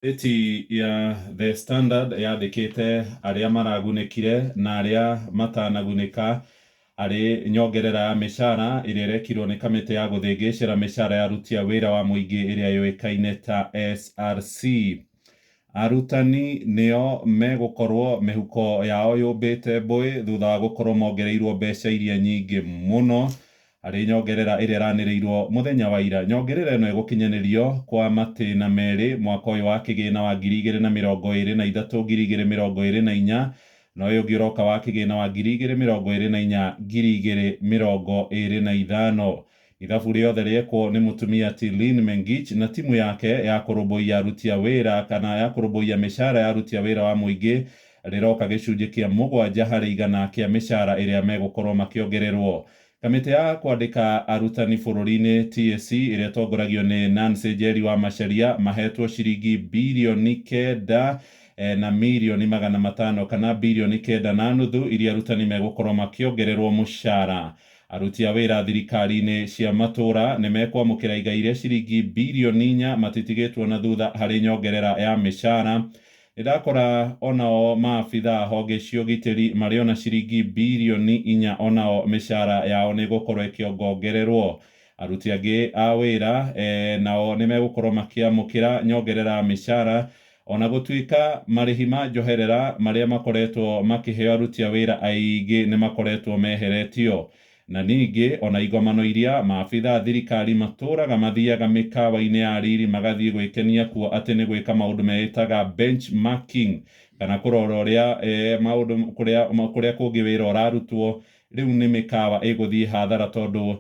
Ngathĩti ya The Standard yandĩkĩte arĩa maragunĩkire na arĩa matanagunĩka harĩ nyongerera ya mĩcara ĩrĩa ĩrekirwo nĩ kamĩtĩ ya gũthĩngĩcĩra mĩcara ya aruti a wĩra wa mũingĩ ĩrĩa yũĩkaine ta SRC. Arutani nĩo megũkorwo mĩhuko yao yũmbĩte mbũĩ thutha wa gũkorwo mongereirwo mbeca iria nyingĩ mũno harĩ nyongerera ĩrĩa ĩranĩrĩirwo mũthenya wa ira. Nyongerera ĩno ĩgũkinyanĩrio kwa matĩna merĩ mwaka ũyũ wa kĩgĩna wa 2023 2024 na ũyũ ũngĩ ũroka wa kĩgĩna wa 2024 2025. Ithabu rĩothe rĩekwo nĩ mũtumia Tillin Mengich na timu yake ya kũrũmbũiya aruti a wĩra kana ya kũrũmbũiya mĩcara ya aruti a wĩra wa mũingĩ rĩroka gĩcunjĩ kĩa 7% kĩa mĩcara ĩrĩa megũkorwo makĩongererwo. Kamĩtĩ ya kwandĩka arutani bũrũri-inĩ TSC ĩrĩa ĩtongoragio nĩ Nancy Njeri wa Macharia mahetwo ciringi birioni 9 na mirioni 500 kana birioni 9.5 iria arutani megũkorwo makĩongererwo mũcara. Aruti a wĩra thirikari-inĩ cia matũra nĩ mekwamũkĩra igai rĩa ciringi birioni 4 matitigĩtwo na thutha harĩ nyongerera ya mĩcara. Nĩndakora onao maabithaa honge cia ũgitĩri marĩ ona ciringi birioni 4 onao mĩcara yao nĩ ĩgũkorwo ĩkĩongongererwo. Aruti angĩ a wĩra nao nĩ megũkorwo makĩamũkĩra nyongerera ya mĩcara ona gũtuĩka marĩhi ma njoherera marĩa makoretwo makĩheo aruti a wĩra aingĩ nĩ makoretwo meheretio. Na ningĩ ona igomano iria maabithaa thirikari matũraga mathiaga mĩkawa-inĩ ya riri magathiĩ gwĩkenia kuo atĩ nĩ gwĩka maũndũ meĩtaga benchmarking kana kũrora ũrĩa maũndũ kũrĩa kũngĩ wĩra ũrarutwo rĩu nĩ mĩkawa ĩgũthiĩ hathara tondũ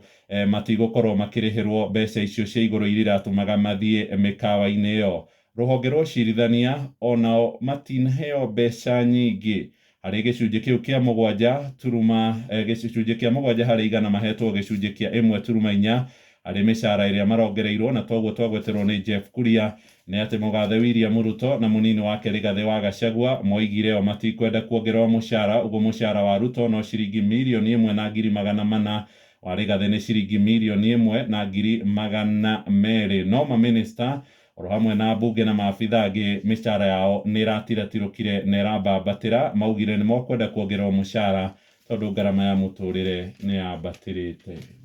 matigũkorwo makĩrĩhĩrwo mbeca icio cia igũrũ iria iratũmaga mathiĩ mĩkawa-inĩ ĩyo. Rũhonge rwa ũcirithania onao matinaheo mbeca nyingĩ harĩ gĩcunjĩ kĩu kĩa 7 turuma gĩcunjĩ kĩa 7% mahetwo gĩcunjĩ kĩa 1.4 harĩ mĩcara ĩrĩa marongereirwo na toguo twagweterwo nĩ Jeff Kuria nĩ atĩ mũgathe William Ruto na mũnini wake Rigathĩ wa Gachagua moigire o matikwenda kuongererwo mũcara ũguo mũcara wa Ruto no ciringi mirioni 1 na ngiri 400 wa Rigathĩ nĩ ciringi mirioni 1 na ngiri 200 no mamĩnĩsta oro hamwe na mbunge na maabitha angĩ mĩcara yao nĩ ĩratiratirũkire na ĩrambambatĩra maugire nĩ mekwenda kuongererwo mũcara tondũ ngarama ya mũtũrĩre nĩ yambatĩrĩte.